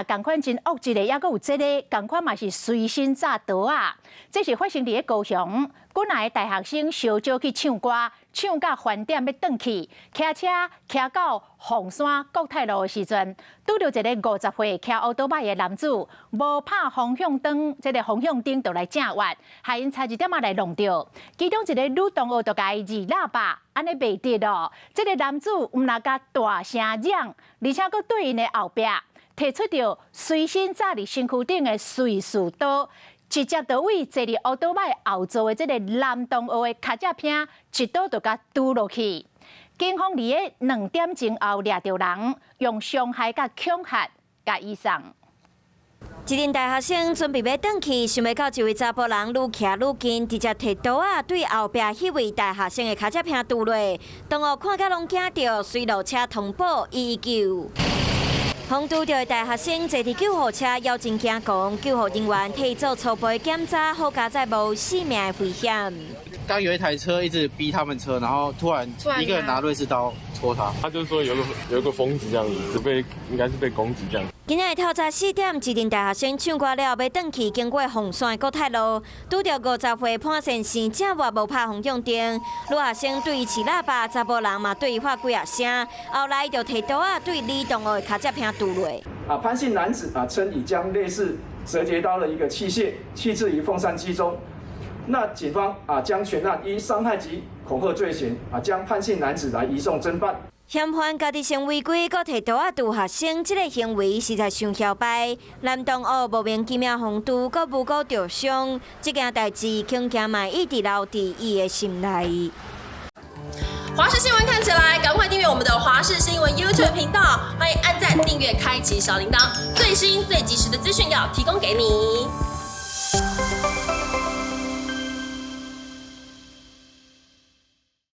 若仝款真惡質的，猶閣有這个，仝款嘛是隨身紮刀仔。這是發生佇咧高雄，幾若个大學生相招去唱歌，唱甲翻點欲轉去，騎車騎到鳳山國泰路的時陣，拄著一个50歲騎歐多擺的男子，無拍方向燈，這个方向燈就來正越，害𪜶差一點仔來挵著。其中一个女同學就共伊按喇叭，按呢袂得囉。這个男子毋但共大聲嚷，而且閣對𪜶的後壁提出著隨身紮佇身軀頂的瑞士刀，直接就對坐佇歐多擺後座的這个男同學的跤脊坪，一刀就共拮落去。警方佇咧2點鐘後掠著人，用傷害佮恐嚇共移送。一陣大學生準備欲轉去，想袂到一位查埔人愈騎愈近，直接提刀仔對後壁彼位大學生的跤脊坪拮落，同學看甲攏驚著，隨落車通報119。予拮著的大學生坐佇救護車，猶真驚狂，救護人員替做初步檢查，好佳哉無性命的危險。剛有一台車一直逼他們車，然後突然一個人拿瑞士刀戳他，他就說有個瘋子這樣子，被應該是被攻擊這樣。今仔日透早4點，一陣大學生唱歌了欲轉去，經過鳳山的國泰路，拄著50歲潘先生正越無拍方向燈，女學生對伊揤喇叭，查埔人嘛對伊發幾仔聲，後來就提刀仔對女同學的跤脊坪拮落。啊，潘姓男子啊稱已將類似折疊刀的一個器械棄置於鳳山機中。那警方啊將全案依傷害及恐嚇罪嫌啊將潘姓男子來移送偵辦。嫌犯家己先違規，閣提刀仔拮學生，這个行為實在傷囂掰。男同學莫名其妙予拮，閣無辜著傷，這件代誌恐驚嘛一直留佇伊的心內。華視新聞看起來，趕快訂閱我們的華視新聞 YouTube 頻道，歡迎按讚、訂閱、開啟小鈴鐺，最新最及時的資訊要提供給你。